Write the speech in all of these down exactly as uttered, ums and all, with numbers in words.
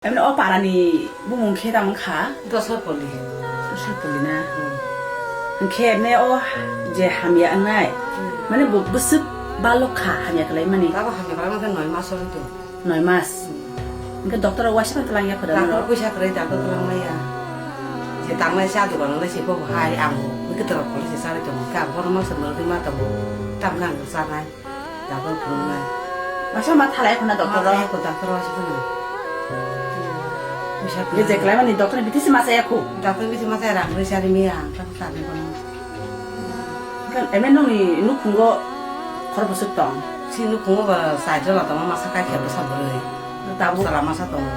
Emne o parani bumung khe tamo kha? Dosapoli. Dosapoli na? Hmm. Hwnkhe emne o je hamya wngnai, hmm, mane bo bwswk balok kha hamya kwlai mani? Tabo hamya kwlai mani khe noi mas ori tongo. Noi mas? Hmm. Hwnkhe doctor rok waisa phano twlang ya kho da? Doctor norok puisa kwrwi doctor twlang maya. Je tangnai cha dogan le se bo hai ang bo khe twrok kolo se charwi tongo. Hwnkhe ang bono mangsa norwi ma tongo. Tamkhe ang chanai. Doctor phunuknai. Masa ma thalai khuna doctor rok? Ma thalai kho doctor rok se khuna. Puisa je je kwlai mani doctor ni bithi se masa ya khu? Doctor bithi masa ya rang rwi sari miya ang kha sari kono. Kan eme nongni nukhungo khoro bwswk tong? Si nukhungo ba side o tongma masa kai khe bwsa bwrwi. Tabuk? Sala masa tongo.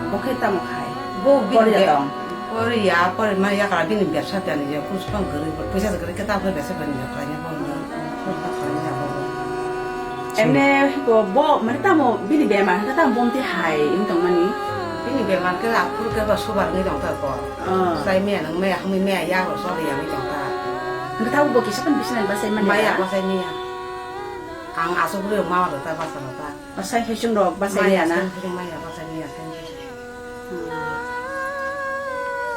Bo khe tamo khai? Bo bini Korea be-, tong? Korea, Korea ma yakra bini bebsa tani je, kus pang gari, puisa gari khe tamo bebsa tani je, khlai ya bo ni, khlai ya bo. Emne bo, bo, mane tamo bini bemar, hwnkhe tamo bomti hai wng tongmani? Bini bemar khe aphuru khe ba sugar wngwi tong ta ko. Ah. Sai maya nang maya, hamwi maya, ya ro so ya wngwi tong ta. Hwnkhe tamo bo kisa phano bisina basai mani Maya, ya? Basai maya. Ang asuk bwrwi ma ro ta, basa ro ta. Basai hai chwng rok basai Maya, ya na? Sai maya, basai maya, sai maya. Hmm.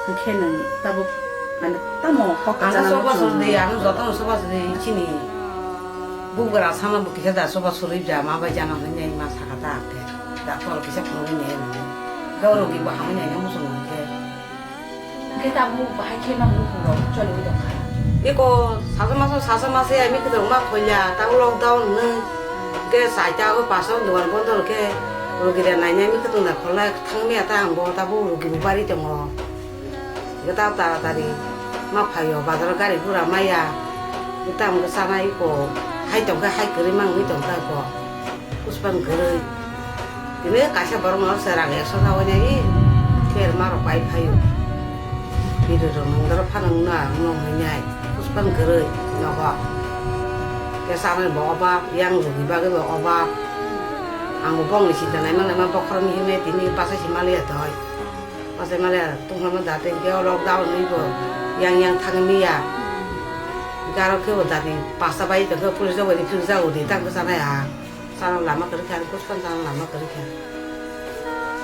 Hwnkhe nwng tabuk, mane, tamo kok Ang kachana soba muchung? Suri, ang jotono soba suri chini. Bugra sama bo kisa da soba suri ja ma bai jana hwnwi ma saka ta ake. Da por kisa phunugwi ne. Gauro gi bo hamwi nai muchung hwnkhe. Hwnkhe tabuk bahai khe nang nukhung rok choliwi tongkha. Iko sasa masa, sasa masa ya mi kitor ma khoya, tabuk lockdown hwnwi. Hwnkhe saita o pasa dogan bondo hwnkhe rogi da nainai mi kitor na kholai. Thangmaya ta ang bo tabuk rogi bo bari tongo. Gata taratari ma phaio bazar gari gura maya. Gata ang sanai ko hai tongkha hai kwrwi mangwi tongkha ko. Kuspan kwrwi. Tini kaisa borok no se rang ekso ta oinai kher ma rok pai phaio. Biri rok nung doro phano nung na nung hinai. Kuspan kwrwi nogo. Ke sanai bo obab yang rogi bagwi bo obab. Ang bo bongni sinta naima naima bokhorok ni hinwi tini bachai se maliya toi. Bachai maliya tongthokma da tei hwnkhe o lockdown ni bo yang yang thangwi manya. Hwnkhe aro khe bo dati pasta bai tongkhe police rok bai phirjak udi tak bwchanai ha. Chana lama kwrwi kha, ani bwskango chana lama kwrwi kha.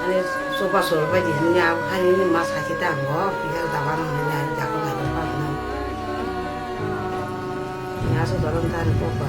Ani chubachu bai di hwnwi ang haini ma sakhe ta ang bo, phiya daba no hwnwi ani dakol hai rok ba hwnwi. Ani aswk jora wngkha ani kok ba.